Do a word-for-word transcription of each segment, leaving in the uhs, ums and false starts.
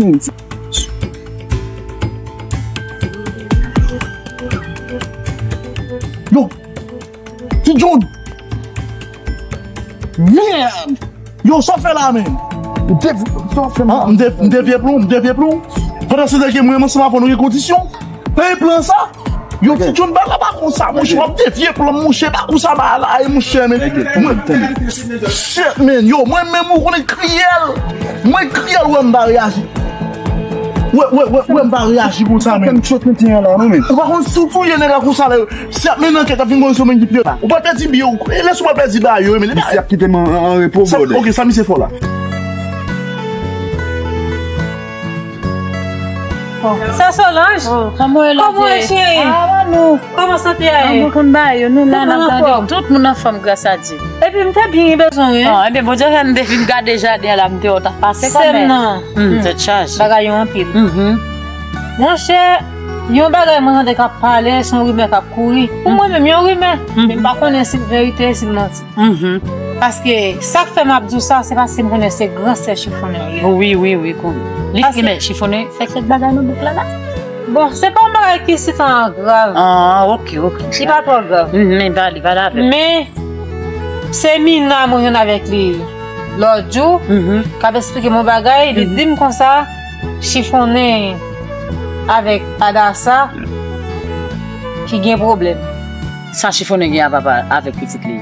Yo, Ti John! Mèd! Yo, sa w fè la menm? M te, sa w fè m? M te, m te vye plon, m te vye plon. Pandan se tan ke mwen, mwen ansanm avè w, nou gen kondisyon. Nan plan sa, yo, Ti John, bagay la pa konsa, monchè, w ap devye plan, monchè, pa konsa bagay la ye, monchè, men. Mwen, shit, man, yo, mwen menm, ou konnen, kriyèl. Mwen kriyèl, wè m pa reyaji. Wè, wè, wè, wè m pa reyaji konsa, men. Ou pa konn si w touye nèg la konsa la, yo. Si y ap mennen ankèt, y ap vin konn se ou menm ki pye la. Ou pa pèdi byen, ou, e lè si w pa pèdi bagay yo, men. Misye ap kite m an, an, an repo, brother. Ok, sa misye fè w la? Sè Solange, kòman w ye, cheri? Kòman sante a ye? An bon, konn bagay yo, nou la, n ap gade. Tout moun anfòm, gras a Dye. Epi m te byen bezwen w, wi. An, ebyen, Bondye fè m te vin gade jaden an la, m te wè w t ap pase kòmè. Sè m nan. Hmm, tèt chaje. Bagay yo anpil. Monchè, yon bagay mwen tande k ap pale, se yon rimè k ap kouri. Pou mwen menm, yon rimè. Men m pa konnen si l verite, si l manti. Paske sa k fè m ap di w sa, se paske m konnen se gran sè Chifonnè l ye. Wi, wi, wi, konnen. Li fè men Chifonnè fè kèk bagay nan bouk la, la. Bon, se pa yon bagay ki sitan grav. Ah, ok, ok. Li pa twò grav. Men pa, li pa la avè m. Men, se Mina mwen jwenn avèk li lòt jou, k ap esplike m yon bagay, li di m konsa, Chifonnè avèk Adasa ki gen pwoblèm. Sa Chifonnè gen a papa avèk pitit li?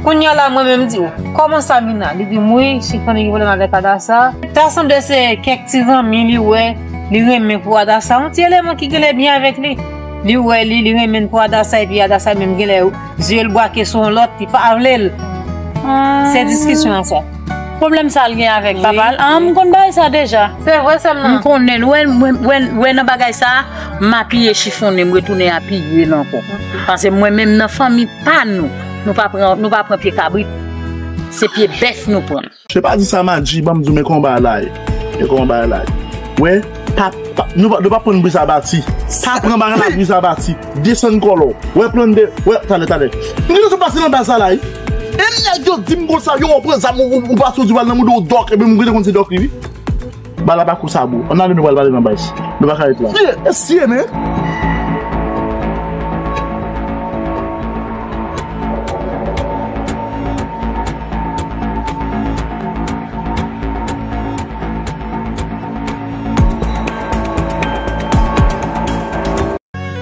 Kounye a la, mwen menm di w, kòman sa, Mina? Li di m, wi, Chifonnè gen pwoblèm avèk Adasa. Ta sanble se kèk ti zanmi li wè, li renmen pou Adasa. Yon ti eleman ki genlè byen avèk li. Li wè li, li renmen l pou Adasa, epi Adasa menm genlè zye l bwake sou yon lòt, li pa vle l. Se diskisyon an sa. Pwoblèm sa l gen avèk papa l? An, m konn bagay sa deja. Se vre, sè m nan. M konnen l. Wè, wè, wè, wè nan bagay sa, m apiye Chifonnè, m retounen apiye l ankò. Paske mwen menm nan fanmi pa nou, nou pa pran, nou pa pran pye kabrit. Se pye bèf nou pran. Se pa di sa, Madji, ban m di w, men kòman bagay la ye. Men kòman bagay la ye. Wè, pa, pa, nou pa, nou pa pran bri sa bati. Pa pran bagay la bri sa bati. Desann kòlò. Wè, plan de, wè, talè, talè. M gentan sot pase nan baz sa la, wi. E nèg yo di m konsa, yo, w pran zam, ou, ou, ou pase, ou di w al nan mouda w dòk, epi m gentan konn se dòk li, wi. Bagay la pa kou sa, bro. Ann ale, nou pral pale nan baz. Nou pa ka ret la. Siye, e siye, men.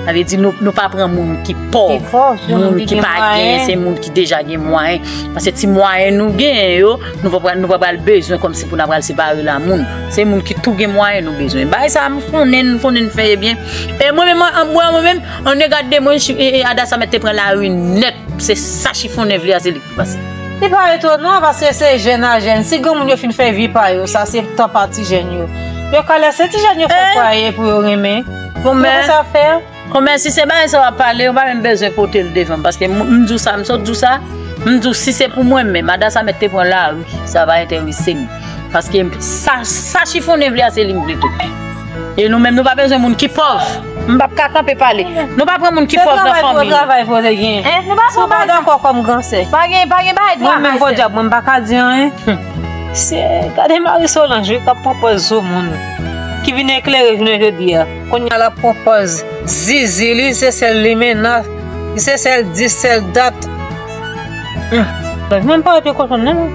Sa vle di nou, nou pa pran moun ki pòv, moun ki pa gen, se moun ki deja gen mwayen. Paske ti mwayen nou genyen yo, nou pa pral, nou pa pral bezwen kòmsi pou n ap pral separe l a moun. Se moun ki tou gen mwayen nou bezwen. Bagay sa a, m konnen, m konnen n fè byen. E mwen menm, an, mwen, mwen menm, an, regarde mwen, e, e, Adasa mèt te pran lari nèt. Se sa Chifonnè vle a, se li ki pase. Se pa etonan, paske se jèn a jèn. Si granmoun yo fin fè vi pa yo, sa se tan pa ti jèn yo. Yo ka lèse ti jèn yo fè kwaye pou yo renmen. Bon, men, sa fè. Kòmè, si se bagay sa w ap pale, ou pa menm bezwen pote l devan m, paske m, m di w sa, m sot di w sa, m di w si se pou mwen menm, Adasa mèt te pran lari, sa pa enterese m. Paske sa, sa Chifonnè vle a, se li m vle tou. E nou menm, nou pa bezwen moun ki pòv. M p ap ka kanpe pale. Nou pa pran moun ki pòv nan fanmi nou. Se travay pou travay pou te gen. Si w pa dakò kòm gran sè. Pa gen, pa gen bagay travay. Mwen menm, podyab, mwen m pa ka di anyen. Se, gade Marie Solange, wi, k ap pran pòz sou moun. Ki vin eklere jounen jodi a. Kounye a l ap pran pòz zizi li, se sèl limena, se sèl di, sèl dat. Mwen pa wè pye kochon non.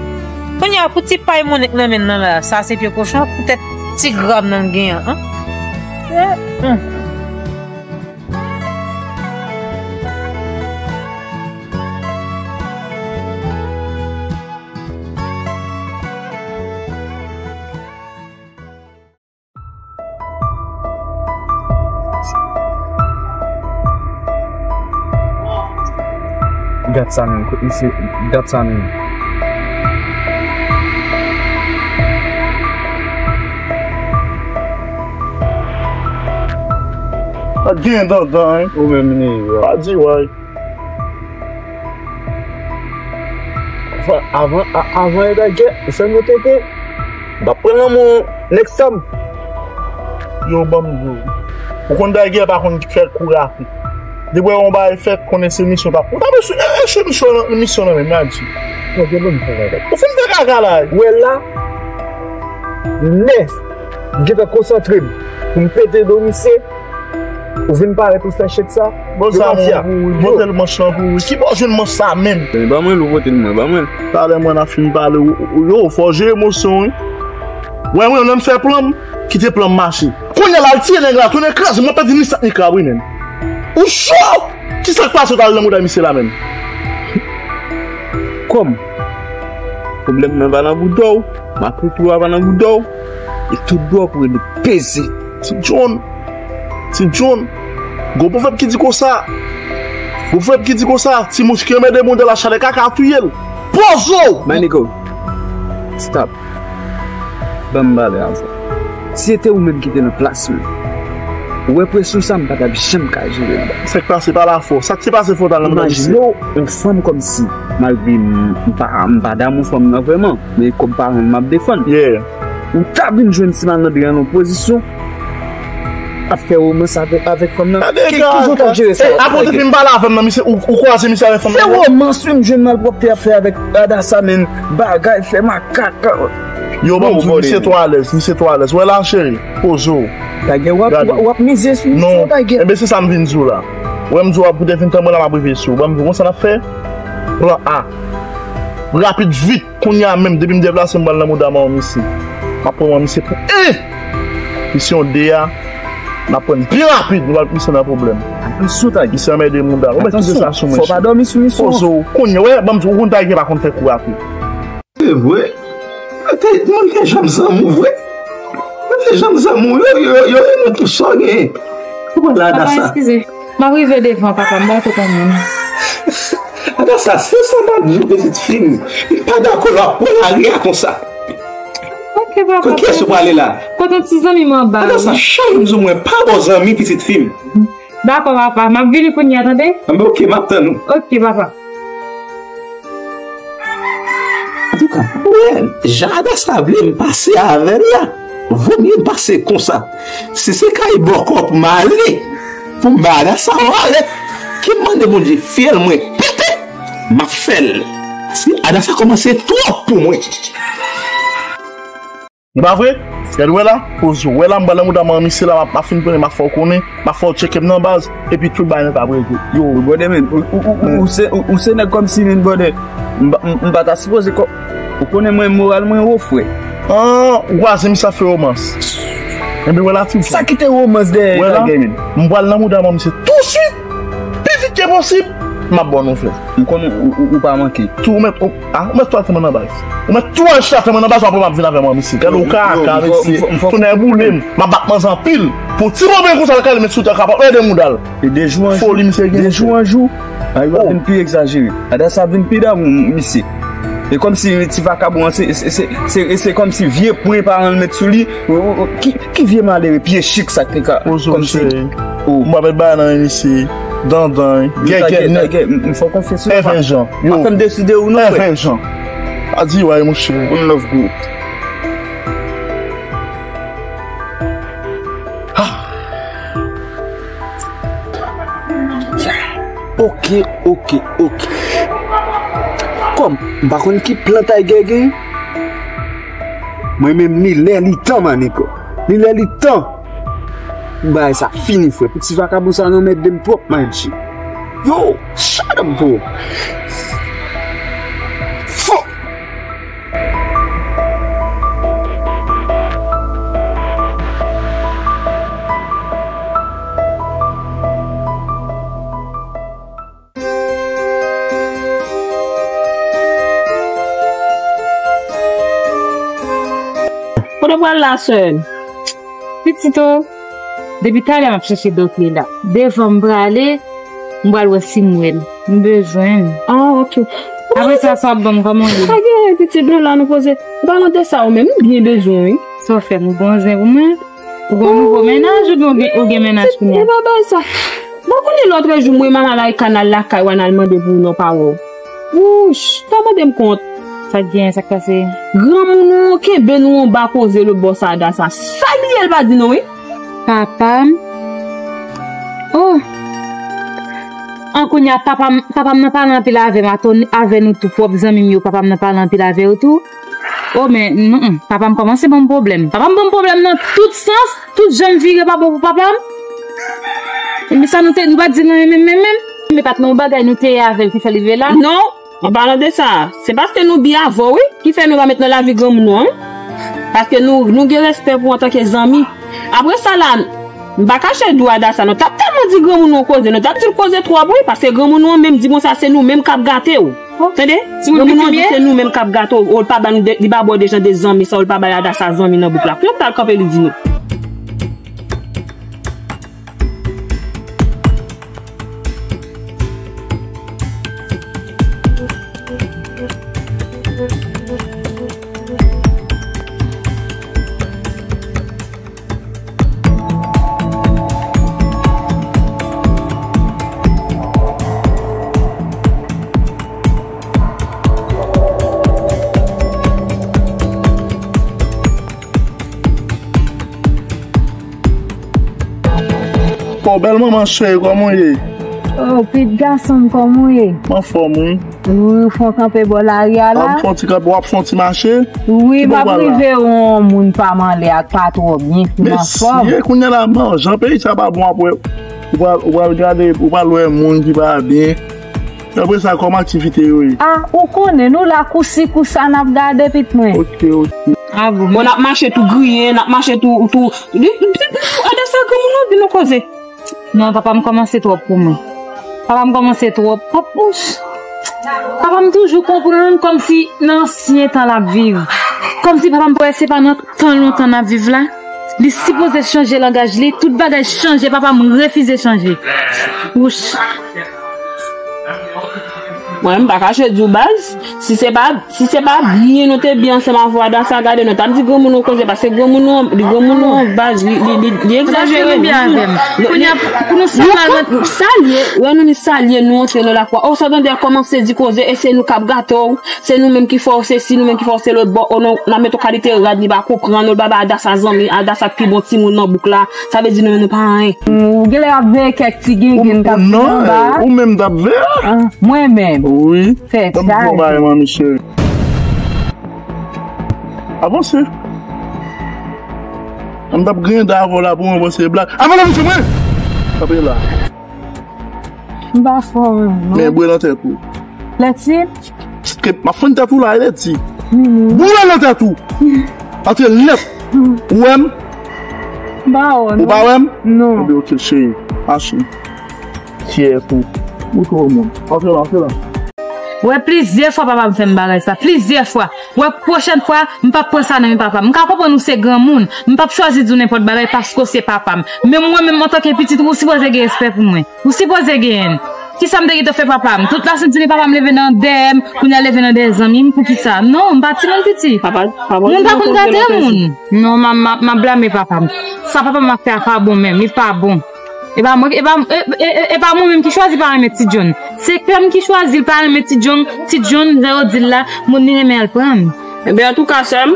Kounye a pou ti pay mwen k nan men l nan la, sa se pye kochon, poutèt ti gram nan l gen an. Gad sa menm, kout misye, gad sa menm. Pa t gen dandan, hein? Ou menm ni, pa di way. Avan, avan, a-, avan e dagè, ou fè m rete ke m ap pran lanmou next time. Yo, ban m di w. Ou konn dagè pa konn fè kou rapi. Depi w wè yon bagay fèt, konnen se misyon pa. Ou ta mèsi, e, e, se misyon nan, misyon nan menm, la di. Ou fin fè kaka la. Ou wè la, nèf. gentan konsantre m pou m pete do misye. Ou vin parèt ou fè chèt sa. Bon, sa mafya. Vote l manch lan pou ou. Ki bò w jwenn manch sa menm? Ban mwen l, ou vote l mwen, ban mwen l. Talè mwen ap fin pale. Yo, fò w jere emosyon w, wi. Wè mwen, lè m fè plan m, kite plan m mache. Kounye a la, l tiye nèg la, tounen kraze, mwen pèdi ni sat ni krab, wi, menm. Ou cho! Ki sa k pase w t al nan mouda misye la menm? Kòm pwoblèm nan pa nan boudòw, makri pou a pa nan boudòw, e tout dwòg pou rele peze. Ti John, Ti John, gon pwovèb ki di konsa, gon pwovèb ki di konsa, ti mouch ki anmède mouda l a chalè kaka ap touye l. Pozo! My nigga, stop. Ban m pale avè w. Si se te ou menm ki te nan plas mwen, ou wè presyon sa, m pa t ap janm ka jere l. Sa k pase pa la fò. Sa k te pase fò w t al nan mouda misye. Imajine w, yon fanm kòmsi, malgre m, m pa, m pa damou fanm nan vrèman, men kòm paran l, m ap defann. Yeah. Ou ta vin jwenn ti malandren an nan pozisyon ap fè womans avè-, avèk fanm nan. Ki, ki jan w t ap jere sa? Apre w te fin pale avè m nan, misye, ou, ou kwaze misye avèk fanm nan? Se womans, wi, m jwenn malpwòpte ap fè avèk Adasa, men bagay fè makak. Yo, ban m di w, misye twò alèz, misye twò alèz. Wè la, cheri, poze w. Tayè, w ap, w ap mize sou misye, Tayè. Enben, se sa m vin di w la. Wè m di w ap poutèt vin tan mwen la, m ap rive sou w. Ban m di w, konsa n ap fè. Plan A. Rapid, vit. Kounye a menm, depi m deplase, m pral nan mouda manman misye. M ap pran manman misye pou en! Misye yon de a, n ap pran l byen rapid, nou pral misye nan pwoblèm. Atansyon, Tayè. Misye anmède mouda. Ou mèt kite sa sou mwen. Fò w pa dòmi sou misye. Poze w. Kounye, wè, ban m di w, ou konn Tayè pa konn fè kou rapid. Se vre. Mwen te, mwen te janm zanmi w vre. Mwen te janm zanmi w, yo, yo, yo, yo, nou tout sa w genyen. Ou pral la, Adasa. Papa, eskize. M ap rive devan, papa, m pa kote moun. Adasa, se sa m ap di w, pitit fi m. M pa dakò lè w ap pran lari a konsa. Ok, papa. Kot kiyès ou prale la? Kot yon ti zanmi m anba. Adasa, chak jou m di w mwen pa ba w zanmi, pitit fi m. Dakò, papa. M ap vini kounye a, tande? Anben, ok, m ap tann ou. Ok, papa. Antouka, mwen, jan Adasa vle m pase avè l la, vomye m pase konsa. Si se kay bòkò pou m ale, pou m ba Adasa yon alèt, ki m mande Bondye fyèl mwen pete, m ap fè l. Si Adasa kòmanse twòp pou mwen. E pa vre? Gade, wè la, poze w. Wè la, m pral nan mouda manman misye la, m ap, m ap fin konnen, m ap fè w konnen, m ap fè w tcheke m nan baz, epi tout bagay nèt ap regle. Yo, brother, men, ou, ou, ou, ou, ou se, ou, ou se nèg kòmsi, men, brother. M pa, m, m pa ta sipoze kò-, ou konnen mwen, moral mwen wo, frè. An, ou kwaze misye ap fè womans. Enben, wè la, ti. Sa ki te womans dèyè bagay, men. M pral nan mouda manman misye touswit. Pi vit ke posib, m ap ba w nouvèl. M konnen ou, ou, ou pa manke. Tou, ou mèt, ou, a, ou mèt tou al fè mwen nan baz. Ou mèt tou al chita fè mwen nan baz, apre m ap vin avè mwen, mesye. Gade ou kaka, mesye. Tounen boule m. M ap bat manzè anpil. Pou ti bobe konsa, l ka al met sou tè, kapab ede mouda l. E de jou an jou. Foli, mesye, gen de jou an jou. Ay, w ap vin pi egzajere. Adasa ap vin pi damou, mesye. E kòmsi ti vakabon an, se, se, se, se, se kòmsi vye pwen paran l met sou li. Ki, ki vye malere, pye chik sa ki ka, kòmsi. Pozo, mesye. M pa mèt bay nan men misye. Dandan, wi. Gègèt nèt. M fè w konfyans, wi, papa. Èvè jan. Yo. Pa fè m deside ou non, frè. Èvè jan. Pa di w ay, monchè. One love group. Ah. Ok, ok, ok. Kòm m pa konn ki plan Tiger gen, mwen menm li lè li tan, maniko. Li lè li tan. Bagay sa fini, frè. Pou ti vakabon sa nan mèt de m twòp, my G. Yo, shut up, bro. Fuck. Kote w pral la, sè? Pitit o, depi talè m ap chèche dòk li la. Devan m prale, m pral wè si m wè l. M bezwen l. Ah, ok. Apre sa, sa w ap ban m kòman w ye? Pa gen anyen, pitit, nou la, nou poze. An palan de sa, ou menm, m byen bezwen w, wi. Sa w fè m, ou gon zen pou mwen? Ou gon nouvo mennaj oubyen ou gen, ou gen mennaj kounye a? Se pa bagay sa. Bon, konnen lòtrejou, mwen, m al kanal lakay w, al mande pou w non, pa wè w. Wouch, ta mande m kont. Sa k genyen, sa k pase? Granmoun ou kenbe nou anba koze lòt bò sa, Adasa. Sa l ye, l pa di non, wi. Papa m? Oh! An kounye a, papa m, papa m nan pale anpil avè m, atò, avè nou tou, pwòp zanmi m yo, papa m nan pale anpil avè yo tou. Oh, men, mm, mm, papa m kòmanse ban m pwoblèm. Papa m ban m pwoblèm nan tout sans, tout jan m vire pa bon pou papa m. Epi sa nou te, nou pa t di l anyen menm, menm, menm. Men pa t nan yon bagay nou te ye avè l ki fè l rive la. Non, an palan de sa, se paske nou byen avè w, wi, ki fè nou pa met nan lavi granmoun ou an, wi. Paske nou, nou gen respè pou w antanke zanmi. Apre sa la, m pa kache di w Adasa, nou t ap tèlman di granmoun ou koze, nou t ap di l koze twòp, wi, paske granmoun ou an menm di konsa se nou menm k ap gate w. Tande? Granmoun ou an di se nou menm k ap gate w, ou l pa ba nou de, li pa ba w de jan de zanmi sa, ou l pa bay Adasa zanmi nan bouk la. Pou yo t al kanpe li di nou. Bon, bèl manman cheri, kòman w ye? Oh, pitit gason m, kòman w ye? M anfòm, wi. Wi, w fè yon kanpe bò lari a la? M fè yon ti kanpe, w ap fè yon ti mache? Wi, m ap rive yon moun pa m anlè ak pa twò byen, m anfòm. Mesye, kounye a la, man, jan peyi sa pa bon apre, ou pral, ou pral gade, ou pral wè moun ki pa byen. Apre sa, kòman aktivite yo ye? Ah, ou konnen, nou la kousi kousa n ap gade pit mwen. Ok, ok. Ah bon. Bon, n ap mache tou griyen, n ap mache tou, tou. Li, li, li, Adasa granmoun nan di nou koze. Non, papa m kòmanse twòp pou mwen. Papa m kòmanse twòp. Pap-, ouch. Papa m toujou konprann kòmsi nan ansyen tan l ap viv. Kòmsi papa m kwè se pa nan tan lontan n ap viv la. Li sipoze chanje langaj li, tout bagay chanje, papa m refize chanje. Ouch. Mwen, m pa kache di w baz, si se pa, si se pa byen nou te byen ansanm avè w Adasa, gade, nou t ap di granmoun ou koze, paske granmoun ou, li granmoun ou baz, li, li, li, li egzajere. Kounye a, pou nou salye, wè nou ni salye, nou antre nan lakwa. Oh, sa tande a kòmanse di koze, e se nou k ap gate w. Se nou menm ki fè w sesi, nou menm ki fè w se lòt bò. O non, n ap met yon kalite rad, li pa konprann, ou l pa bay Adasa zanmi, Adasa pi bon timoun nan bouk la. Sa vle di nou menm nou pa anyen. Ou genlè ap veye kèk ti gengenn k ap vin anba. Ou menm t ap veye? Ah, mwen menm. Wi. Fè sa. Ban m di w yon bagay, manmi cheri. Avanse. An m t ap griyen dan avè w la pou mwen panse blag. Avanse, mesye mwen! Kanpe la. M pa fò menm, non. Men bwè nan tèt ou. Lèti? M ap fann tèt ou la, e lèti. Bwè nan tèt ou. Antre nèt. Ou wè m? M pa wè w, non. Ou pa wè m? Non. Ebyen, ok, cheri. Mache. Fyè pou ou. Ou twò moun. Antre la, antre la. Wè, plizyè fwa papa m fè m bagay sa. Plizyè fwa. Wè, pwochèn fwa, m p ap pran sa nan men papa m. M ka konprann ou se granmoun. M p ap chwazi di w nenpòt bagay paske w se papa m. Men mwen menm, antanke pitit ou, ou sipoze gen respè pou mwen. Ou sipoze genyen. Kisa m te gentan fè papa m? Tout lasenn jounen papa m leve nan dèyè m, kounye a leve nan dèyè zanmi m, poukisa? Non, m pa timoun piti. Papa, papa, moun pa konn gate moun. Non, m a, m a, m a blame papa m. Sa papa m ap fè a pa bon menm, li pa bon. E pa mwen, e pa, e, e, e, e pa mwen menm ki chwazi pa renmen Ti John. Se kè m ki chwazi l pa renmen Ti John. Ti John, jan yo di l la, moun li renmen al pran m. Ebyen, antouka, sè m,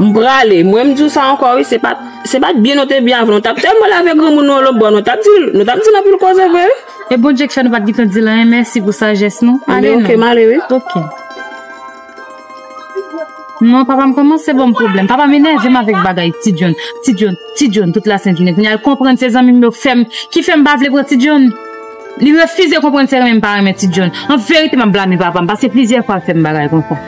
m prale. Mwen, m di w sa ankò, wi, se pa, se pa t byen nou te byen avè l. Nou t ap tèlman lave granmoun nou lòt bò, nou t ap di, nou t ap di l anpil koze vre, wi. E Bondye k fè nou pa t gentan di l anyen, mèsi pou sajès nou. Ale non. Ebyen, ok, m ale, wi. Ok. Non, papa m kòmanse ban m pwoblèm. Papa m enève m avèk bagay Ti John. Ti John, Ti John, tout lasent jounen. Kounye a, l konprann se zanmi m yo fè m, ki fè m pa vle pran Ti John. Li refize konprann se renmen m pa renmen Ti John. An verite, m ap blame papa m, paske plizyè fwa l fè m bagay konsa.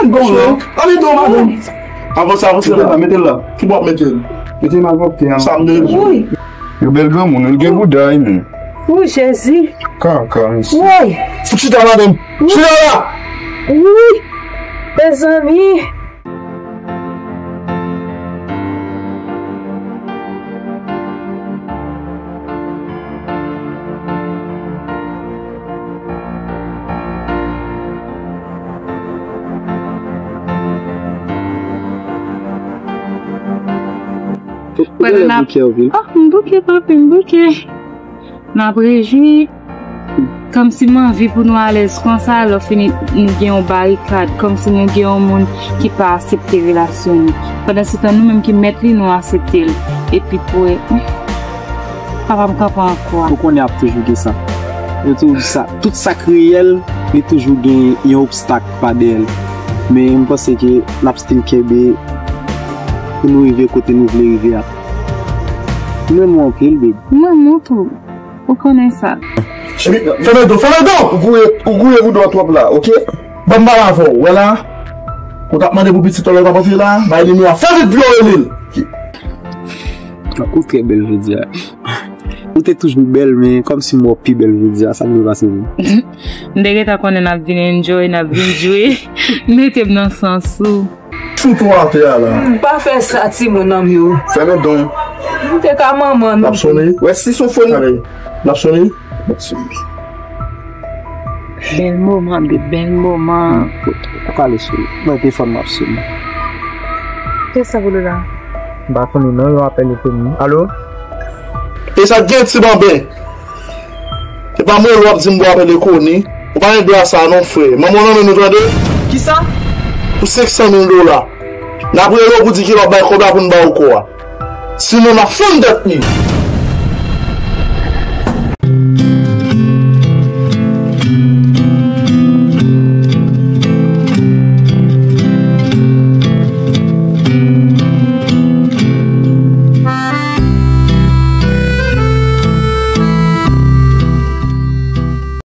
Bon, non. Ann ede w, madanm. Avanse, avanse la. Mete l la. Ki bò w ap mete l? Mete l nan pwòpte a. Sa m de. Woy. Yo bèl granmoun, li gen bouda, wi, men. Woy, Jezi. Kaka, mesye. Woy. Fout chita, madanm. Chita la. Woy. Mezanmi. Pandan n ap bouke, anpil. Oh, m bouke, papi, m bouke. N ap rejwi. Kòmsi m anvi pou nou alèz konsa, lè w fini, nou gen yon barikad, kòmsi nou gen yon moun ki pa aksepte relasyon nou. Pandansetan, nou menm ki mèt li, nou aksepte l. Epi pou, papa m kanpe ankò. Ou konnen ap toujou gen sa. Yo toujou di sa. Tout sa k reyèl, li toujou gen yon obstak pa dèyè l. Men m panse ke n ap still kenbe pou nou rive kote nou vle rive a. M renmen w anpil, babe. M renmen w tou. Ou konnen sa. Epi, fèmen do, fèmen do! Ou gouye, ou gouye bouda w twòp la, oke? Ban m pale avè w, wè la? Ou t ap mande pou pitit ou lè w t ap antre la, bay nimewo a, fè vit pou yo rele l. Ou trè bèl jodi a. Ou te toujou bèl, men kòmsi m wè w pi bèl jodi a, sa k dwe pase menm? M te gentan konnen n ap vin enjoy, n ap vin jwe. Mete m nan sans ou. Fout ou atè a la. Pa fè sa, timoun an m yo. Fèmen don. M te ka manman nou. L ap sone. Wè si son fon. Ale. L ap sone. L ap sone. Bèl moman, babe, bèl moman. Ou ka ale sou. Mwen telefòn m ap sone. Kisa pou la? M pa konnen non, yo apèl Koni. Alo? E sa k gen ti banben? E pa mwen w ap di m pou apèl Koni. Ou pa gen dwa sa non, frè. Manman w nan men nou, tande? Kisa? Pou senk san mil dola. N ap rele w pou di ki lè w ap bay kòb la pou n ba w kò a. Sinon, n ap fann tèt li.